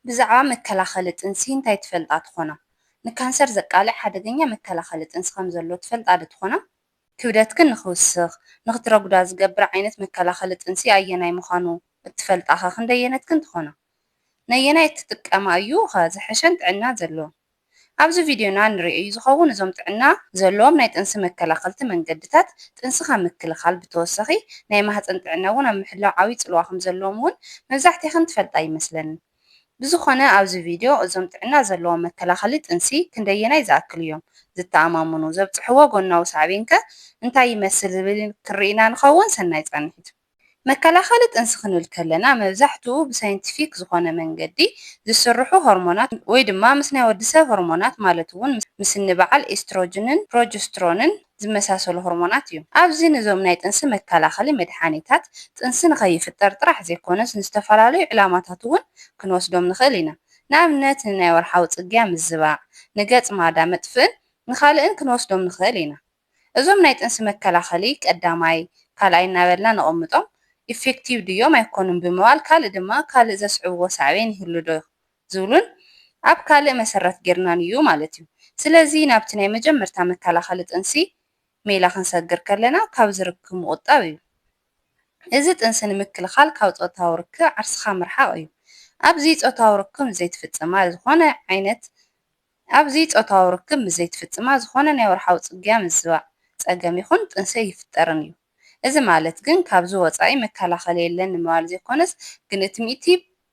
ብዛዕባ መከላኸሊ ጥንሲ እንታይ ትፈልጣ ትኾና? ንካንሰር ዘቃልዕ ሓደገኛ መከላኸሊ ጥንሲ ከም ዘሎ ትፈልጣ ዶ ትኾና? ክብደትክን ንኽውስኽ፣ ንኽትረጉዳ ዝገብር ዓይነት መከላኸሊ ጥንሲ ኣየናይ ምዃኑ እትፈልጣ ኸ ክንደየነትክን ትኾና? ነየናይ እትጥቀማ እዩ ኸ ዝሐሸን ጥዕና ዘለዎ? ኣብዚ ቪድዮና ንሪኦ እዩ ዝኸውን እዞም ጥዕና ዘለዎም ናይ ጥንሲ መከላኸልቲ መንገድታት ጥንሲ ካብ ምክልኻል ብተወሳኺ ናይ ማህፀን ጥዕና እውን ኣብ ምሕላው ዓብዪ ፅልዋ ከም ዘለዎም እውን መብዛሕትኽን ትፈልጣ ይመስለኒ። ብዝኾነ ኣብዚ ቪድዮ እዞም ጥዕና ዘለዎም መከላኸሊ ጥንሲ ክንደየናይ ዝኣክል እዮም ዝተኣማምኑ፣ ዘብፅሕዎ ጎናዊ ሳዕቤን ከ እንታይ ይመስል ዝብል ክንርኢ ኢና ንኸውን። ሰናይ ፃንሒት። መከላኸሊ ጥንሲ ክንብል ከለና መብዛሕትኡ ብሳይንቲፊክ ዝኾነ መንገዲ ዝስርሑ ሆርሞናት ወይ ድማ ምስ ናይ ወዲ ሰብ ሆርሞናት ማለት እውን ምስ ንበዓል ኤስትሮጅንን ፕሮጀስትሮንን ዝመሳሰሉ ሆርሞናት እዮም። ኣብዚ ነዞም ናይ ጥንሲ መከላኸሊ መድሓኒታት ጥንሲ ንኸይፍጠር ጥራሕ ዘይኮነስ ንዝተፈላለዩ ዕላማታት እውን ክንወስዶም ንኽእል ኢና። ንኣብነት ንናይ ወርሓዊ ፅግያ ምዝባዕ፣ ንገፅ ማዳ መጥፍእን ንኻልእን ክንወስዶም ንኽእል ኢና። እዞም ናይ ጥንሲ መከላኸሊ ቀዳማይ፣ ካልኣይ እናበልና ነቐምጦም። ኢፌክቲቭ ድዮም ኣይኮኑን ብምባል ካልእ ድማ ካልእ ዘስዕብዎ ሳዕቤን ይህሉ ዶ ዝብሉን ኣብ ካልእ መሰረት ጌርናን እዩ ማለት እዩ። ስለዚ ናብቲ ናይ መጀመርታ መከላኸሊ ጥንሲ ሜላ ክንሰግር ከለና ካብ ዝርክብ ምቑጣብ እዩ። እዚ ጥንሲ ንምክልኻል ካብ ፆታዊ ርክብ ዓርስኻ ምርሓቕ እዩ። ኣብዚ ፆታዊ ርክብ ዘይትፍፅማ ዝኾነ ዓይነት ኣብዚ ፆታዊ ርክብ ምስ ዘይትፍፅማ ዝኾነ ናይ ወርሓዊ ፅግያ ምዝባዕ ፀገም ይኹን ጥንሲ ኣይፍጠርን እዩ። እዚ ማለት ግን ካብዚ ወፃኢ መከላኸሊ የለን ንምባል ዘይኮነስ ግን እቲ ሚእቲ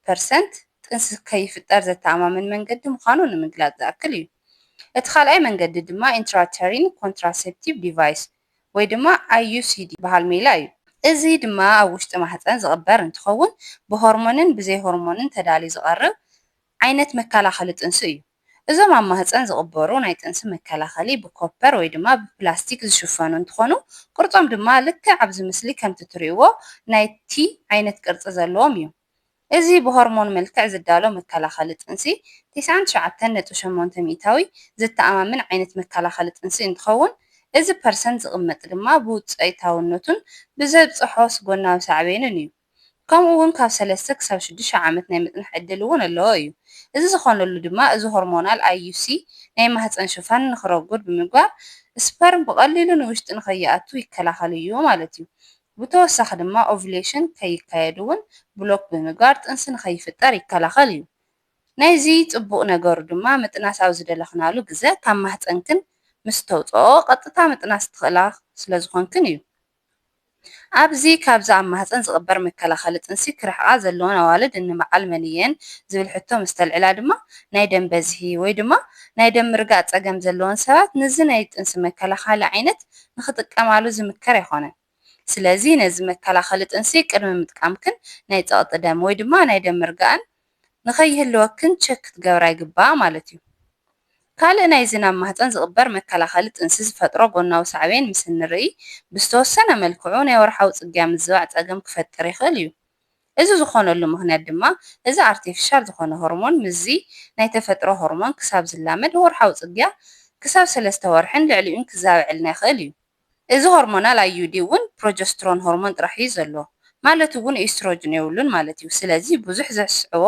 ፐርሰንት ጥንሲ ከይፍጠር ዘተኣማምን መንገዲ ምዃኑ ንምግላፅ ዝኣክል እዩ። እቲ ካልኣይ መንገዲ ድማ ኢንትራዩተሪን ኮንትራሴፕቲቭ ዲቫይስ ወይ ድማ ኣይ ዩ ሲ ዲ ዝበሃል ሜላ እዩ። እዚ ድማ ኣብ ውሽጢ ማህፀን ዝቕበር እንትኸውን ብሆርሞንን ብዘይ ሆርሞንን ተዳልዩ ዝቐርብ ዓይነት መከላኸሊ ጥንሲ እዩ። እዞም ኣብ ማህፀን ዝቕበሩ ናይ ጥንሲ መከላኸሊ ብኮፐር ወይ ድማ ብፕላስቲክ ዝሽፈኑ እንትኾኑ ቅርፆም ድማ ልክዕ ኣብዚ ምስሊ ከምቲ ትሪእዎ ናይ ቲ ዓይነት ቅርፂ ዘለዎም እዮም። እዚ ብሆርሞን መልክዕ ዝዳሎ መከላኸሊ ጥንሲ ተስዓን ትሽዓተን ነጥቢ ሸሞንተ ሚእታዊ ዘተኣማምን ዓይነት መከላኸሊ ጥንሲ እንትኸውን እዚ ፐርሰንት ዝቕመጥ ድማ ብውፅኢታውነቱን ብዘብፅሖ ጎናዊ ሳዕቤንን እዩ። ከምኡ እውን ካብ ሰለስተ ክሳብ ሽዱሽተ ዓመት ናይ ምፅናሕ ዕድል እውን ኣለዎ እዩ። እዚ ዝኾነሉ ድማ እዚ ሆርሞናል ኣይ ዩ ሲ ናይ ማህፀን ሽፋን ንክረጉድ ብምግባር ስፐርም ብቐሊሉ ንውሽጢ ንከይኣቱ ይከላኸል እዩ ማለት እዩ። ብተወሳኺ ድማ ኦቭሌሽን ከይካየድ እውን ብሎክ ብምግባር ጥንሲ ንከይፍጠር ይከላኸል እዩ። ናይዚ ፅቡቕ ነገሩ ድማ ምጥናስ ኣብ ዝደለኽናሉ ግዘ ካብ ማህፀንክን ምስ ተውፅኦ ቀጥታ ምጥናስ ትኽእላ ስለዝኾንክን እዩ። ኣብዚ ካብዚ ኣብ ማህፀን ዝቕበር መከላኸሊ ጥንሲ ክርሕቓ ዘለወን ኣዋልድ እንበዓል መን እየን ዝብል ሕቶ ምስ ተልዕላ ድማ ናይ ደም በዝሒ ወይ ድማ ናይ ደም ምርጋእ ፀገም ዘለወን ሰባት ነዚ ናይ ጥንሲ መከላኸሊ ዓይነት ንኽጥቀማሉ ዝምከር ኣይኾነን። ስለዚ ነዚ መከላኸሊ ጥንሲ ቅድሚ ምጥቃምክን ናይ ፀቕጢ ደም ወይ ድማ ናይ ደም ምርጋእን ንኸይህልወክን ቸክ ክትገብራ ይግባእ ማለት እዩ። ካልእ ናይዚ ናብ ማህፀን ዝቕበር መከላኸሊ ጥንሲ ዝፈጥሮ ጎናዊ ሳዕቤን ምስ እንርኢ ብዝተወሰነ መልክዑ ናይ ወርሓዊ ፅግያ ምዝባዕ ፀገም ክፈጥር ይኽእል እዩ። እዚ ዝኾነሉ ምኽንያት ድማ እዚ ኣርቲፊሻል ዝኾነ ሆርሞን ምስዚ ናይ ተፈጥሮ ሆርሞን ክሳብ ዝላመድ ወርሓዊ ፅግያ ክሳብ ሰለስተ ወርሕን ልዕሊኡን ክዛብዐልና ይኽእል እዩ። እዚ ሆርሞናል ኣይ ዩ ዲ እውን ፕሮጀስትሮን ሆርሞን ጥራሕ እዩ ዘለዎ ማለት እውን ኤስትሮጅን የብሉን ማለት እዩ። ስለዚ ብዙሕ ዘስዕቦ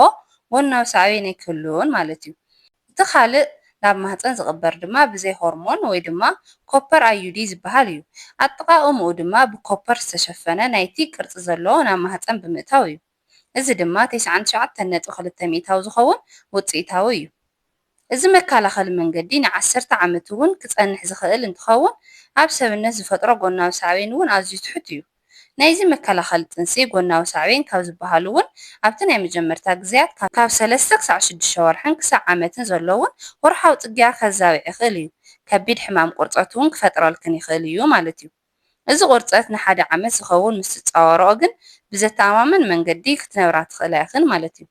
ጎናዊ ሳዕቤን ኣይክህልዎን ማለት እዩ። እቲ ካልእ ናብ ማህፀን ዝቕበር ድማ ብዘይ ሆርሞን ወይ ድማ ኮፐር ኣይ ዩ ዲ ዝበሃል እዩ። ኣጠቓቕምኡ ድማ ብኮፐር ዝተሸፈነ ናይቲ ቅርፂ ዘለዎ ናብ ማህፀን ብምእታው እዩ። እዚ ድማ ተስዓን ትሽዓተን ነጥቢ ክልተ ሚእታዊ ዝኸውን ውፅኢታዊ እዩ። እዚ መከላኸሊ መንገዲ ንዓሰርተ ዓመት እውን ክፀንሕ ዝኽእል እንትኸውን ኣብ ሰብነት ዝፈጥሮ ጎናዊ ሳዕቤን እውን ኣዝዩ ትሑት እዩ። ናይዚ መከላኸሊ ጥንሲ ጎናዊ ሳዕቤን ካብ ዝበሃሉ እውን ኣብቲ ናይ መጀመርታ ግዜያት ካብ ሰለስተ ክሳዕ ሽዱሽተ ወርሕን ክሳዕ ዓመትን ዘሎ እውን ወርሓዊ ፅግያ ከዛብዕ ይኽእል እዩ። ከቢድ ሕማም ቁርፀት እውን ክፈጥረልክን ይኽእል እዩ ማለት እዩ። እዚ ቁርፀት ንሓደ ዓመት ዝኸውን ምስ ትፃወርኦ ግን ብዘተኣማምን መንገዲ ክትነብራ ትኽእላ ኢኽን ማለት እዩ።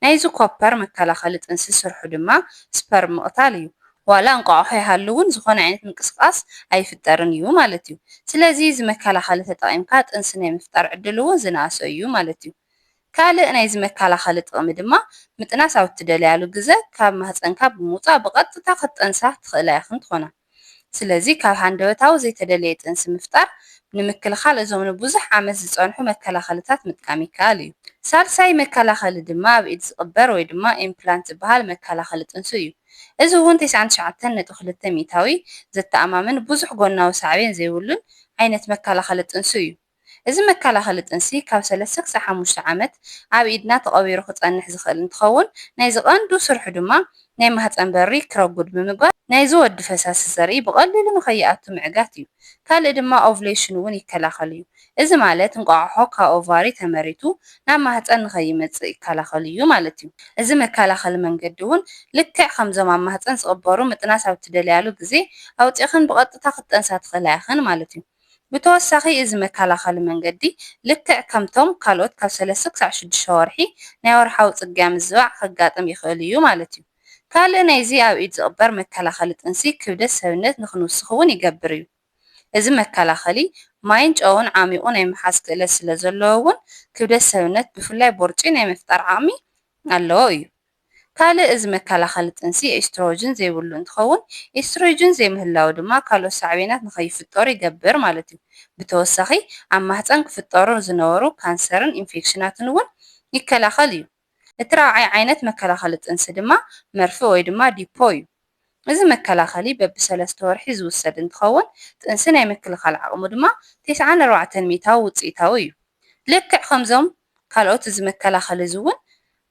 ናይዚ ኮፐር መከላኸሊ ጥንሲ ስርሑ ድማ ስፐርም ምቕታል እዩ። ዋላ እንቋቑሖ ይሃሉ እውን ዝኾነ ዓይነት ምንቅስቓስ ኣይፍጠርን እዩ ማለት እዩ። ስለዚ እዚ መከላኸሊ ተጠቒምካ ጥንሲ ናይ ምፍጣር ዕድል እውን ዝነኣሰ እዩ ማለት እዩ። ካልእ ናይዚ መከላኸሊ ጥቕሚ ድማ ምጥናስ ኣብ እትደልያሉ ግዘ ካብ ማህፀንካ ብምውፃእ ብቐጥታ ክትጠንሳ ትኽእላ ኢኽን ትኾና። ስለዚ ካብ ሃንደበታዊ ዘይተደለየ ጥንሲ ምፍጣር ንምክልኻል እዞም ንብዙሕ ዓመት ዝጸንሑ መከላኸልታት ምጥቃም ይከኣል እዩ። ሳልሳይ መከላኸሊ ድማ ኣብ ኢድ ዝቕበር ወይ ድማ ኢምፕላንት ዝበሃል መከላኸሊ ጥንሲ እዩ። እዚ እውን ተስዓን ትሽዓተን ነጥቢ ክልተ ሚእታዊ ዘተኣማምን ብዙሕ ጎናዊ ሳዕቤን ዘይብሉን ዓይነት መከላኸሊ ጥንሲ እዩ። እዚ መከላኸሊ ጥንሲ ካብ ሰለስተ ክሳብ ሓሙሽተ ዓመት ኣብ ኢድና ተቐቢሩ ክጸንሕ ዝኽእል እንትኸውን፣ ናይዚ ቀንዱ ስርሑ ድማ ናይ ማህጸን በሪ ክረጉድ ብምግባር ናይዚ ወዲ ፈሳሲ ዘርኢ ብቐሊሉ ንኸይኣቱ ምዕጋት እዩ። ካልእ ድማ ኦቭሌሽን እውን ይከላኸል እዩ። እዚ ማለት እንቋቑሖ ካብ ኦቫሪ ተመሪቱ ናብ ማህጸን ንኸይመጽእ ይከላኸል እዩ ማለት እዩ። እዚ መከላኸሊ መንገዲ እውን ልክዕ ከምዞም ኣብ ማህጸን ዝቕበሩ ምጥናስ ኣብ ትደልያሉ ግዜ ኣውጺእኽን ብቐጥታ ክትጠንሳ ትኽእላ ኢኽን ማለት እዩ። ብተወሳኺ እዚ መከላኸሊ መንገዲ ልክዕ ከምቶም ካልኦት ካብ ሰለስተ ክሳብ ሽዱሽተ ወርሒ ናይ ወርሓዊ ጽግያ ምዝባዕ ከጋጥም ይኽእል እዩ ማለት እዩ። ካልእ ናይዚ ኣብ ኢድ ዝቕበር መከላኸሊ ጥንሲ ክብደት ሰብነት ንኽንውስኽ እውን ይገብር እዩ። እዚ መከላኸሊ ማይን ጨውን ዓሚቑ ናይ ምሓዝ ክእለት ስለ ዘለዎ እውን ክብደት ሰብነት ብፍላይ ቦርጪ ናይ ምፍጣር ዓቕሚ ኣለዎ እዩ። ካልእ እዚ መከላኸሊ ጥንሲ ኤስትሮጅን ዘይብሉ እንትኸውን ኤስትሮጅን ዘይምህላው ድማ ካልኦት ሳዕቤናት ንኸይፍጠሩ ይገብር ማለት እዩ። ብተወሳኺ ኣብ ማህፀን ክፍጠሩ ዝነበሩ ካንሰርን ኢንፌክሽናትን እውን ይከላኸል እዩ። እቲ ራብዓይ ዓይነት መከላኸሊ ጥንሲ ድማ መርፍእ ወይ ድማ ዲፖ እዩ። እዚ መከላኸሊ በብሰለስተ ወርሒ ዝውሰድ እንትኸውን ጥንሲ ናይ ምክልኻል ዓቕሙ ድማ ተስዓን ኣርባዕተን ሚእታዊ ውፅኢታዊ እዩ። ልክዕ ከምዞም ካልኦት እዚ መከላኸሊ እዚ እውን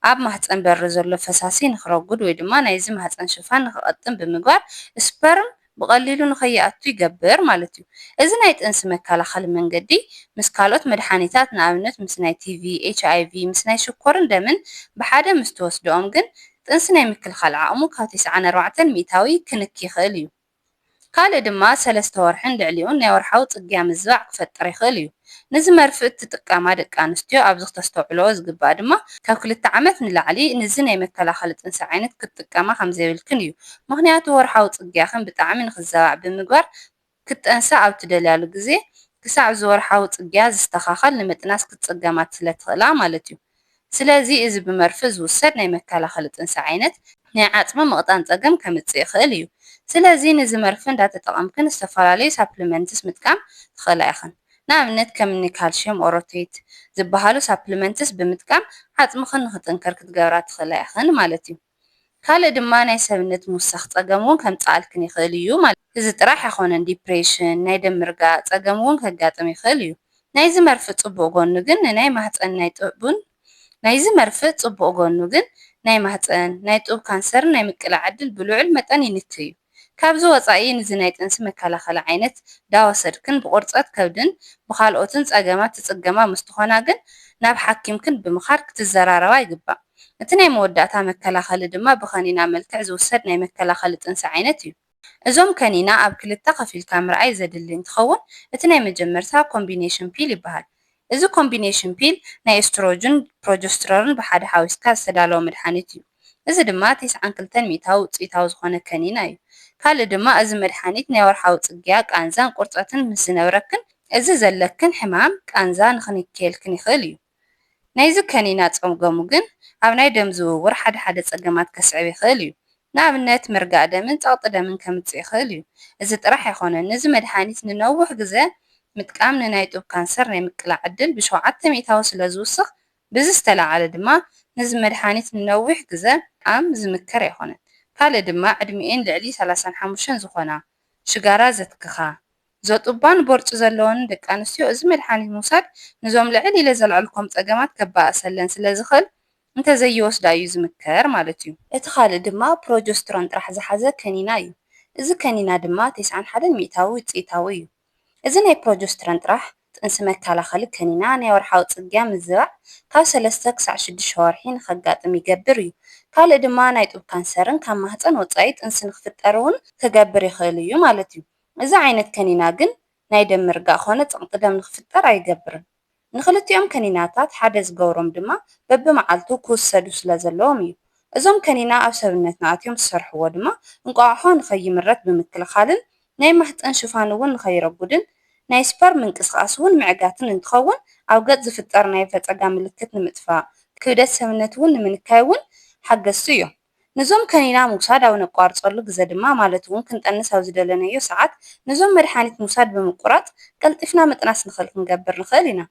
ኣብ ማህፀን በሪ ዘሎ ፈሳሲ ንክረጉድ ወይ ድማ ናይዚ ማህፀን ሽፋን ንክቐጥን ብምግባር ስፐርም ብቐሊሉ ንኸይኣቱ ይገብር ማለት እዩ። እዚ ናይ ጥንሲ መከላኸሊ መንገዲ ምስ ካልኦት መድሓኒታት ንኣብነት ምስ ናይ ቲቪ፣ ኤች ኣይ ቪ፣ ምስ ናይ ሽኮርን ደምን ብሓደ ምስ ትወስድኦም ግን ጥንሲ ናይ ምክልኻል ዓቕሙ ካብ ተስዓን ኣርባዕተን ሚእታዊ ክንኪ ይኽእል እዩ። ካልእ ድማ ሰለስተ ወርሕን ልዕሊኡን ናይ ወርሓዊ ጽግያ ምዝባዕ ክፈጥር ይኽእል እዩ። ነዚ መርፍእ እትጥቀማ ደቂ ኣንስትዮ ኣብዚ ክተስተውዕልኦ ዝግባእ ድማ ካብ ክልተ ዓመት ንላዕሊ ነዚ ናይ መከላኸሊ ጥንሲ ዓይነት ክትጥቀማ ከምዘይብልክን እዩ። ምኽንያቱ ወርሓዊ ጽግያኽን ብጣዕሚ ንኽዘባዕ ብምግባር ክትጠንሳ ኣብ ትደልያሉ ግዜ ክሳዕ እዚ ወርሓዊ ጽግያ ዝስተኻኸል ንምጥናስ ክትጽገማ ስለ ትኽእላ ማለት እዩ። ስለዚ እዚ ብመርፍእ ዝውሰድ ናይ መከላኸሊ ጥንሲ ዓይነት ናይ ዓጽሚ ምቕጣን ጸገም ከምጽእ ይኽእል እዩ። ስለዚ ነዚ መርፍእ እንዳተጠቐምክን ዝተፈላለዩ ሳፕሊመንትስ ምጥቃም ትኽእላ ኢኽን። ንኣብነት ከምኒ ካልሽየም ኦሮቴት ዝበሃሉ ሳፕሊመንትስ ብምጥቃም ዓጽምኽን ንኽጥንክር ክትገብራ ትኽእላ ኢኽን ማለት እዩ። ካልእ ድማ ናይ ሰብነት ምውሳኽ ጸገም እውን ከምጽኣልክን ይኽእል እዩ ማለት እዩ። እዚ ጥራሕ ኣይኮነን፣ ዲፕሬሽን፣ ናይ ደም ምርጋእ ጸገም እውን ከጋጥም ይኽእል እዩ። ናይዚ መርፍእ ጽቡቕ ጎኑ ግን ንናይ ማህጸን ናይ ጡብን ናይዚ መርፍእ ጽቡቕ ጎኑ ግን ናይ ማህጸን ናይ ጡብ ካንሰርን ናይ ምቅላዕ ዕድል ብልዑል መጠን ይንኪ እዩ። ካብዚ ወጻኢ ንዚ ናይ ጥንሲ መከላኸሊ ዓይነት ዳወሰድክን ብቁርጸት ከብድን ብኻልኦትን ጸገማት ትጽገማ ምስትኾና ግን ናብ ሓኪምክን ብምኻድ ክትዘራረባ ይግባእ። እቲ ናይ መወዳእታ መከላኸሊ ድማ ብኸኒና መልክዕ ዝውሰድ ናይ መከላኸሊ ጥንሲ ዓይነት እዩ። እዞም ከኒና ኣብ ክልተ ከፊልካ ምርኣይ ዘድሊ እንትኸውን እቲ ናይ መጀመርታ ኮምቢኔሽን ፒል ይበሃል። እዚ ኮምቢኔሽን ፒል ናይ ኤስትሮጅን ፕሮጀስትሮርን ብሓደ ሓዊስካ ዝተዳለወ መድሓኒት እዩ። እዚ ድማ ተስዓን ክልተን ሚእታዊ ውፅኢታዊ ዝኾነ ከኒና እዩ። ካልእ ድማ እዚ መድሓኒት ናይ ወርሓዊ ፅግያ ቃንዛን ቁርፀትን ምስ ዝነብረክን እዚ ዘለክን ሕማም ቃንዛ ንኽንክየልክን ይኽእል እዩ። ናይዚ ከኒና ፀገሙ ግን ኣብ ናይ ደም ዝውውር ሓደ ሓደ ፀገማት ከስዕብ ይኽእል እዩ። ንኣብነት ምርጋእ ደምን ፀቕጢ ደምን ከምፅእ ይኽእል እዩ። እዚ ጥራሕ ኣይኮነን፣ ነዚ መድሓኒት ንነውሕ ግዘ ምጥቃም ንናይ ጡብ ካንሰር ናይ ምቅላዕ ዕድል ብሸውዓተ ሚእታዊ ስለ ዝውስኽ፣ ብዚ ዝተለዓለ ድማ ነዚ መድሓኒት ንነዊሕ ግዘ ምጥቃም ዝምከር ኣይኮነን። ካልእ ድማ ዕድሚኤን ልዕሊ ሰላሳን ሓሙሽተን ዝኾና ሽጋራ ዘትክኻ፣ ዘጡባን ቦርጭ ዘለወንን ደቂ ኣንስትዮ እዚ መድሓኒት ምውሳድ ንዞም ልዕል ኢለ ዘልዐልኩም ፀገማት ከባእሰለን ስለ ዝኽእል እንተዘይወስዳ እዩ ዝምከር ማለት እዩ። እቲ ካልእ ድማ ፕሮጀስትሮን ጥራሕ ዝሓዘ ከኒና እዩ። እዚ ከኒና ድማ ተስዓን ሓደን ሚእታዊ ውፅኢታዊ እዩ። እዚ ናይ ፕሮጀስትሮን ጥራሕ ጥንሲ መከላኸሊ ከኒና ናይ ወርሓዊ ፅግያ ምዝባዕ ካብ ሰለስተ ክሳዕ ሽዱሽተ ወርሒ ንኸጋጥም ይገብር እዩ። ካልእ ድማ ናይ ጡብ ካንሰርን ካብ ማህፀን ወፃኢ ጥንሲ ንክፍጠር እውን ክገብር ይኽእል እዩ ማለት እዩ። እዚ ዓይነት ከኒና ግን ናይ ደም ምርጋእ ኾነ ጸቕጢ ደም ንኽፍጠር ኣይገብርን። ንኽልቲኦም ከኒናታት ሓደ ዝገብሮም ድማ በብመዓልቱ ክውሰዱ ስለ ዘለዎም እዩ። እዞም ከኒና ኣብ ሰብነትና ኣትዮም ዝሰርሕዎ ድማ እንቋቑሖ ንኸይምረት ብምክልኻልን ናይ ማህፀን ሽፋን እውን ንኸይረጉድን ናይ ስፐርም ምንቅስቓስ እውን ምዕጋትን እንትኸውን ኣብ ገፅ ዝፍጠር ናይ ፈፀጋ ምልክት ንምጥፋእ ክብደት ሰብነት እውን ንምንካይ እውን ሓገዝቲ እዮም። ነዞም ከኒና ምውሳድ ኣብ ነቋርጸሉ ግዘ ድማ፣ ማለት እውን ክንጠንስ ኣብ ዝደለናዮ ሰዓት፣ ነዞም መድሓኒት ምውሳድ ብምቁራጽ ቀልጢፍና ምጥናስ ንኽእል ክንገብር ንኽእል ኢና።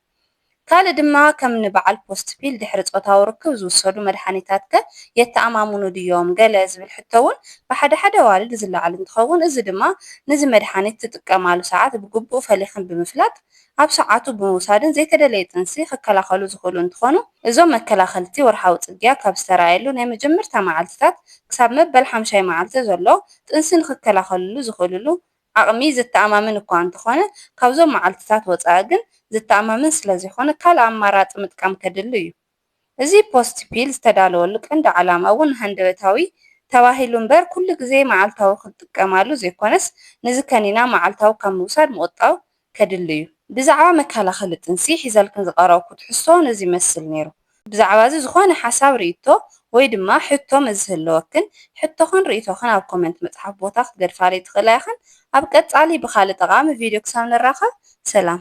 ካልእ ድማ ከም ንበዓል ፖስት ፒል ድሕሪ ጾታዊ ርክብ ዝውሰዱ መድሓኒታትከ የተኣማምኑ ድዮም ገለ ዝብል ሕቶ እውን ብሓደ ሓደ ኣዋልድ ዝለዓል እንትኸውን፣ እዚ ድማ ነዚ መድሓኒት ትጥቀማሉ ሰዓት ብግቡእ ፈሊኽን ብምፍላጥ ኣብ ሰዓቱ ብምውሳድን ዘይተደለየ ጥንሲ ክከላኸሉ ዝኽእሉ እንትኾኑ፣ እዞም መከላኸልቲ ወርሓዊ ጽግያ ካብ ዝተራእየሉ ናይ መጀመርታ መዓልትታት ክሳብ መበል ሓምሻይ መዓልቲ ዘሎ ጥንሲ ንኽከላኸልሉ ዝኽእልሉ ዓቕሚ ዘተኣማምን እኳ እንተኾነ፣ ካብዞም መዓልትታት ወጻኢ ግን ዘተኣማምን ስለዘይኾነ ካልእ ኣማራጺ ምጥቃም ከድሊ እዩ። እዚ ፖስት ፒል ዝተዳለወሉ ቀንዲ ዓላማ እውን ሃንደበታዊ ተባሂሉ እምበር ኩሉ ግዜ መዓልታዊ ክትጥቀማሉ ዘይኮነስ፣ ነዚ ከኒና መዓልታዊ ካብ ምውሳድ ምቑጣብ ከድሊ እዩ። ብዛዕባ መከላኸሊ ጥንሲ ሒዘልክን ዝቐረብኩ ትሕዝቶ ነዚ ይመስል ነይሩ። ብዛዕባ እዚ ዝኾነ ሓሳብ፣ ርእይቶ ወይ ድማ ሕቶ መዝህለወክን፣ ሕቶኽን ርእይቶኽን ኣብ ኮመንት መጽሓፍ ቦታ ክትገድፋለይ ትኽእላ ኢኽን። ኣብ ቀጻሊ ብኻልእ ጠቓሚ ቪድዮ ክሳብ ንራኸብ፣ ሰላም።